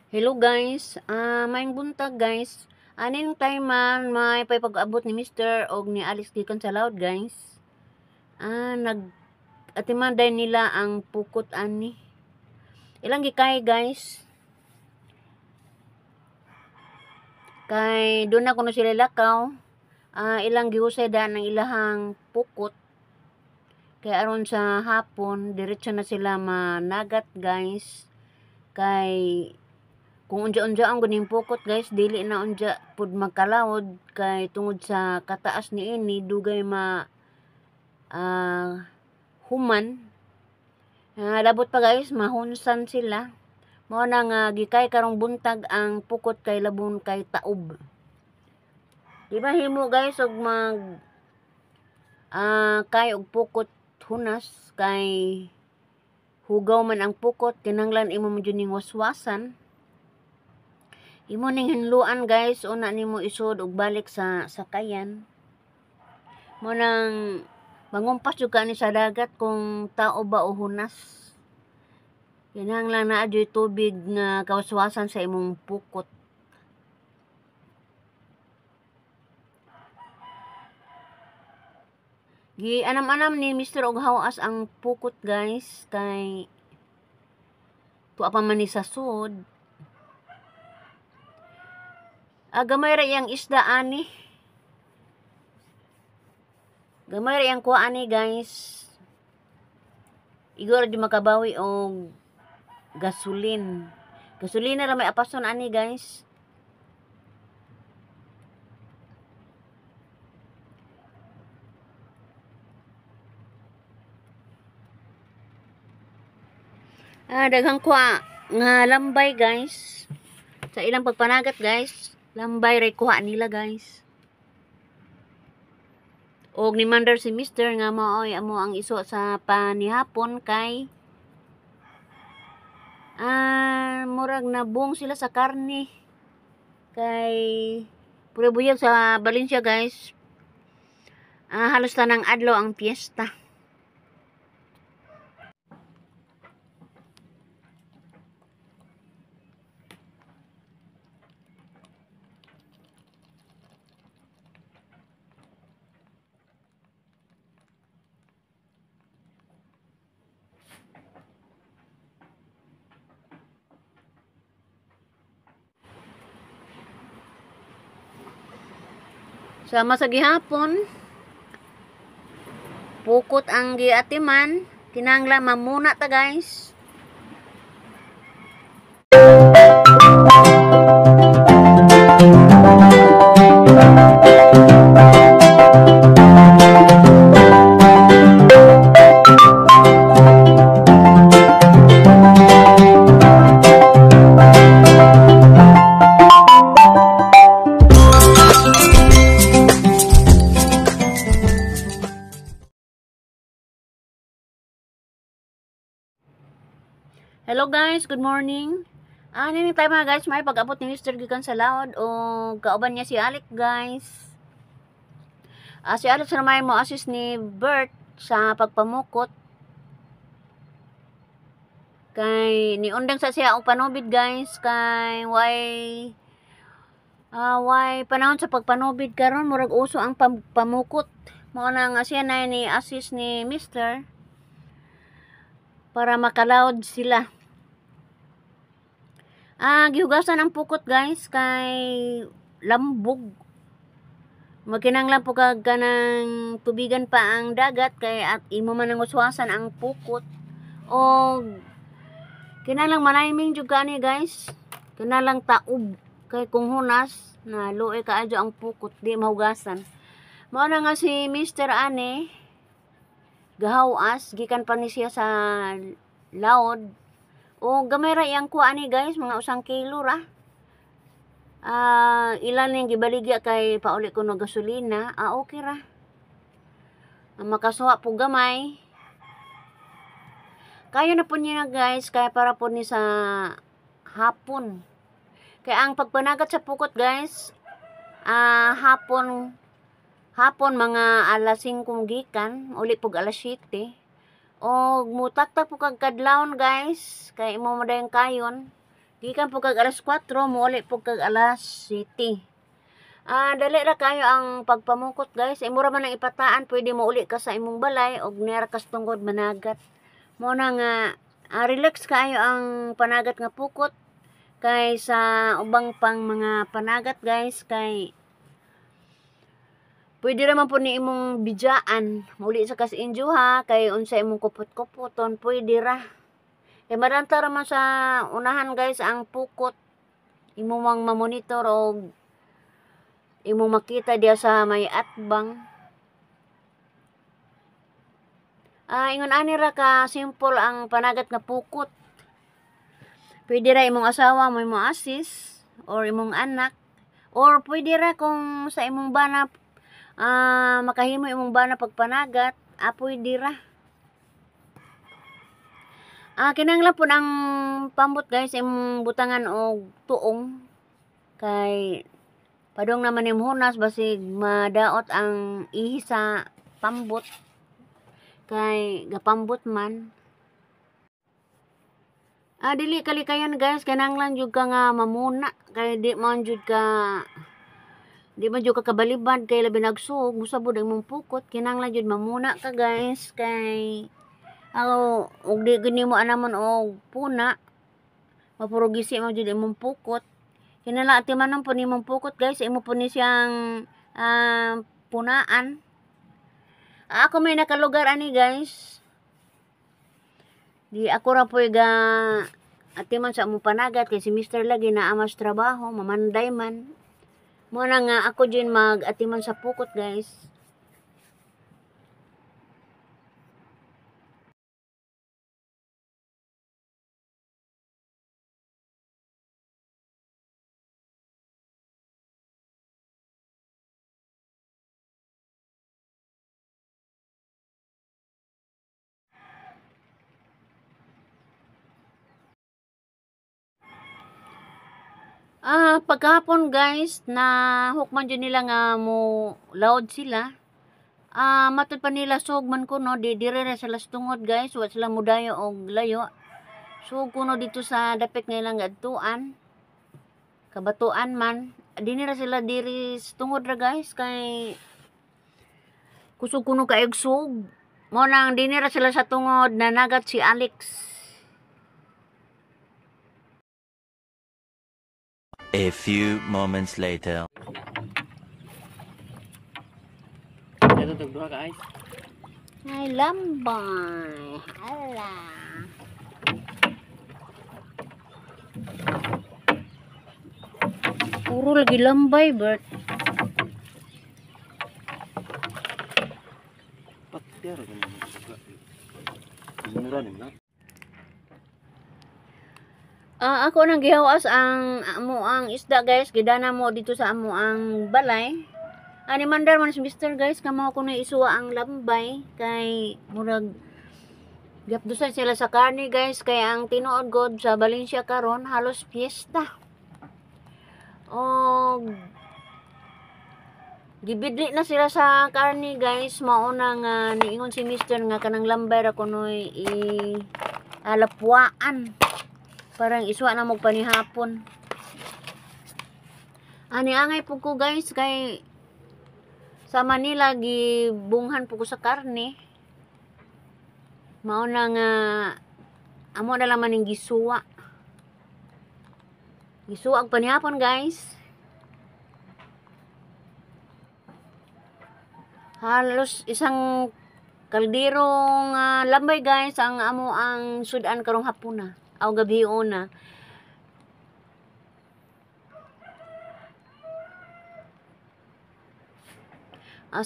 Hello guys, maayong buntag guys. Aning time man may pag-abot ni Mr. og ni Alex gikan sa laot guys. Nag atiman day nila ang pukot ani. Ilang gikay guys. Kay doon na kuno sila lakaw. Ilang gihusay daan ang ilahang pukot. Kay aron sa hapon diretso na sila managat guys. Kay kung unja-unja ang guning pukot guys, dili na unja pud magkalawod kay tungod sa kataas niini dugay ma human. Labot pa guys, mahunsan sila. Mao na nga gikay karong buntag ang pukot kay labon kay taob. Di ba himo guys og mag kay og pukot hunas kay hugaw man ang pukot, kinahanglan imo mo jud ning waswasan. Imo ning hinluan guys, una nimo isod og balik sa sakayan. Mo nang mangumpas jud ka ni sa dagat kung tao ba o hunas. Kinahanglan naa juy tubig nga kawaswasan sa imong pukot. Gianam-anam ni Mr. og hawas ang pukot guys kay tuwa pa man ni sa sud. Gamay ra iyang isda ani. Gamay ra iyang kuha ani guys. Igo ra jud makabawi og gasolin. Gasolina ra may apason ani guys. Daghang kuha nga lambay guys. Sa ilang pagpanagat guys, lambay ray kuha nila guys. Og ni mandar si Mister nga maoy amo ang iso sa panihapon kay murag nabong sila sa karne. Kay puro buyag sa Valencia guys. Halos tanang adlaw ang piyesta. Sama sa gihapon, pukot ang giatiman, kinahanglan mamuna ta guys. Hello guys, good morning. Nini tayo mga guys, may pag-abot ni Mr. gikan sa laod o kauban niya si Alec guys. Si Alex na may mo assist ni Bert sa pagpamukot. Kay niundang sa siya og panubid guys kay why panahon sa pagpanubid karon murag uso ang pamukot. Mao na nga siya na ni assist ni Mr. para makalawod sila. Gihugasan ang pukot guys kay lambog. Magkinahanglan po kag kanang tubigan pa ang dagat kay at imo man ang uswasan ang pukot. O kinahanglan manayming jud ka ani guys. Kinahanglan taob kay kung hunas na luoy kaadyo ang pukot di mahugasan. Mao na nga si Mr. ani gahawas gikan pa ni siya sa laod. O gamay ra iyang kuha ani guys, mga 1 kilo ra. Ilan ning gibaligya kay pauli ko no gasolina. Okay ra. Makasuha po gamay. Kaya na po niya guys, kaya para po ni sa hapon. Kaya ang pagpanagat sa pukot guys, hapon mga alas 5 gikan, uli pug alas 7. O mutaktak po kag kadlawon guys, kay imo mo dayong kayon. Gikan po kag alas 4, muuli po kag alas 7. Dali ra kayo ang pagpamukot guys. Imo ra man ang ipataan, pwede mo uli ka sa imong balay og nira kas tungod managat. Mo na nga relax kaayo ang panagat nga pukot kay sa ubang pang mga panagat guys kay pwede ra man po ni imong bidyaan. Muli sa kas injo ha kay unsa imong kupot-kupoton pwede ra. Kay maranta ra man sa unahan guys ang pukot. Imo mang mamonitor og imo makita diya sa may atbang. Ingon ani ra ka simple ang panagat nga pukot. Pwede ra imong asawa mo imong assist or imong anak or pwede ra kung sa imong bana makahimo imong bana pagpanagat, pwede ra. Kinahanglan pud ang pambot guys imong butangan og tuong kay padung naman imong hunas basig madaot ang ihi sa pambot kay gapambot man. Dili kalikayan guys, kinahanglan jud ka nga mamuna kay di man jud ka kabalibad kay labi nagsuog musabod ang imong pukot. Kinahanglan jud mamuna ka guys kay og di gud nimo anamon og puna mapurugisi man jud imong pukot. Kinahanglan atimanon po nimong pukot guys, imo po ni siyang punaan. Ako may nakalugar ani guys. Di ako ra po'y ga atiman sa among panagat kay si Mr. lagi na amas trabaho, mamanday man. Mo na nga ako jud mag-atiman sa pukot guys. Pagkahapon guys, na hukman jud nila nga mo loud sila. Matud pa nila sug man kuno, di dire ra sila tungod guys, wa sila mudayo og layo. Sug kuno dito sa dapit nga ilang adtuan. Kabatuan man, dinhi ra sila diri tungod ra guys kay kusog kuno kaayog sug. Mo nang dinhi ra sila sa tungod nanagat si Alex. A few moments later. Ay, lambay. Ala. Puro lagi lambay, Bert. Ako nang gihawas ang amo ang isda guys, gidana mo dito sa amo ang balay. Ani mandar man si Mr. guys, kamo ko na isuwa ang lambay kay murag gapdusan sila sa karne guys, kay ang tinuod god sa Valencia karon halos fiesta. Og gibidli na sila sa karne guys, mao na nga niingon si Mr. nga kanang lambay ra kunoy i alapwaan. Parang iswa na mo panihapon. Ani angay po ko guys kay sa Manila gibunghan po ko sa karne. Mao na nga amo na lang maning gisuwa. Gisuwa ang panihapon guys. Halos isang kalderong lambay guys ang amo ang sudan karong hapuna. Aw gabi una.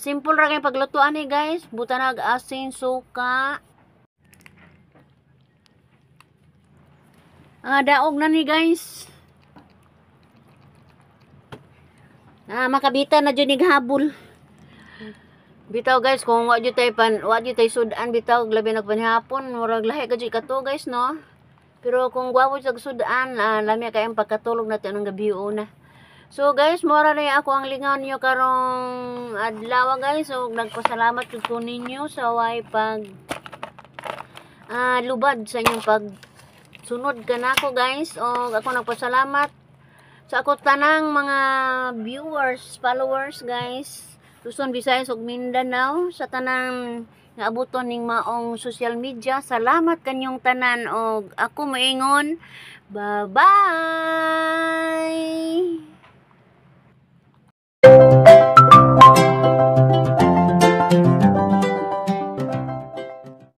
Simple ra kay paglutuan ni guys. Buta nag asin, suka. Daog na ni guys. Makabita na jud ni habol. Bitaw guys, kung wa jud tay pan, wa jud tay sudan bitaw labi nagpanihapon, murag lahi ka jud kato guys no. Pero kung gwapo sa sudan, lami kay ang pagkatulog nato ng gabi una. So guys, mora na ako ang lingaw niyo karong adlaw guys. So nagpasalamat jud ko ninyo sa way pag lubad sa inyong pag Sunod ka nako, guys, og ako nagpasalamat sa ako tanang mga viewers, followers, guys. Luzon, Visayas ug Mindanao, sa tanang nga abuton ning maong social media. Salamat kanyong tanan og ako moingon. Bye-bye.